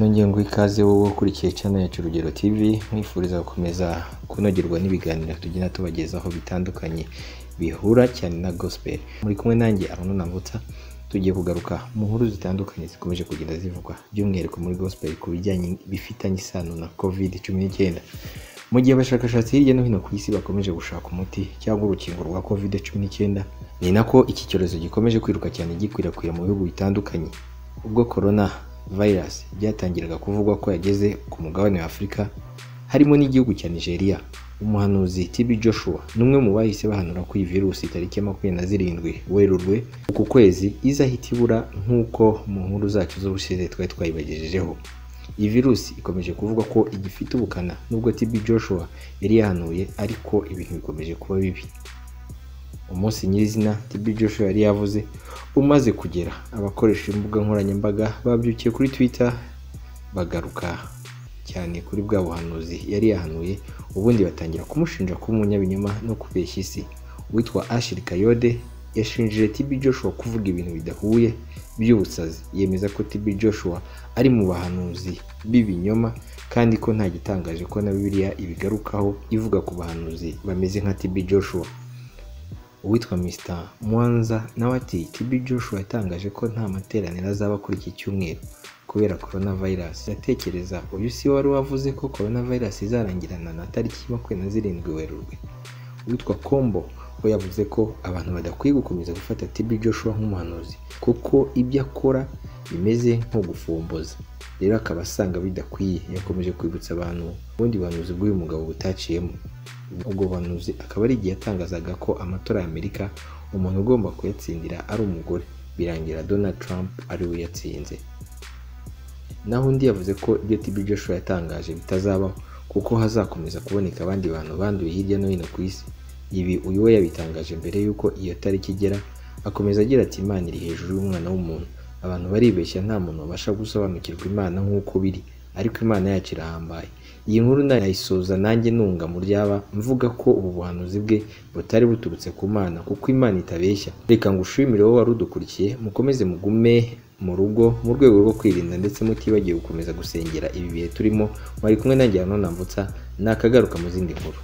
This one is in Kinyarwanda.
nongere nguhe ikaze wowe ukurikiye channel yacu Urugero TV, nkwifuriza gukomeza kunogerwa n'ibiganiro tugenda tubagezaho bitandukanye bihura cyane na gospel. Muri kumwe nanjye Arnaud Nambutsa, tugiye kugaruka mu nkuru zitandukanye zikomeje kugenda zivugwa by'umwihariko muri gospel ku bijyanye bifitanye isano na COVID-19. Mu gihe abashakashatsi hirya no hino ku isi bakomeje gushaka umuti cyangwa urukingo rwa COVID-19, ni nako iki cyorezo gikomeje kwiruka cyane gikwirakwira mu bihugu bitandukanye. Ubwo corona virus byatangiraga kuvugwa ko yageze ku mugabane wa Afurika, harimo n'igihugu cya Nigeria, umuhanuzi TB Joshua ni umwe mu bahise bahanura ko iyi virusi tariki ya 27 Werurwe uku kwezi izahita ibura, nk'uko mu nkuru zacu z'ubushize twari twayibagejejeho. Iyi virusi ikomeje kuvuga ko igifite ubukana nubwo TB Joshua yari yahanuye, ariko ibintu bikomeje kuba bibi. Umunsi nyirizina TB Joshua yari yavuze umaze kugera, abakoresha imbuga nkoranyambaga babyukiye kuri Twitter bagaruka cyane kuri bwa buhanuzi yari yahanuye, ubundi batangira kumushinja kuba umunyabinyoma no kubeshya isi. Uwitwa Ashiri Kayode yashinjije TB Joshua kuvuga ibintu bidahuye by'ubusazi, yemeza ko TB Joshua ari mu bahanuzi b'ibinyoma kandi ko nta gitangaje ko na Bibiliya ibigarukaho ivuga ku bahanuzi bameze nka TB Joshua. Uwitwa Mr Mwanza nawe ati TB Joshua yatangaje ko nta materaniro azaba kuri iki cyumweru kubera coronavirus. Ndatekereza uyu si wari wavuze ko coronavirus izarangirana na tariki 27 Werurwe. Uwitwa Kombo we yavuze ko abantu badakwiye gukomeza gufata TB Joshua nk'umuhanuzi kuko ibyo akora bimeze nko gufomboza, rero akaba asanga bidakwiye. Yakomeje kwibutsa abantu ubundi buhanuzi bw'uyu mugabo butaciyemo. Ubwo buhanuzi akaba ari igihe yatangazaga ko amatora ya Amerika umuntu ugomba kuyatsindira ari umugore, birangira Donald Trump ari we yatsinze. Naho undi yavuze ko ibyo TB Joshua yatangaje bitazabaho kuko hazakomeza kuboneka abandi bantu banduye hirya no hino ku isi. Ibi uyu we yabitangaje mbere y'uko iyo tariki igera. Akomeza agira ati Imana iri hejuru y'umwana w'umuntu, abantu baribeshya, nta muntu wabasha gusobanukirwa Imana nk'uko biri, ariko Imana yacu irahambaye. Iyi nkuru nayisoza nanjye nunga mu ryaba mvuga ko ubu buhanuzi bwe butari buturutse ku Mana kuko Imana itabeshya. Reka ngushimire wowe wari udukurikiye, mukomeze mugume mu rugo mu rwego rwo kwirinda ndetse mutibagiwe gukomeza gusengera ibi bihe turimo. Mwari kumwe nanjye Arnaud Nambutsa, nakagaruka mu zindi nkuru.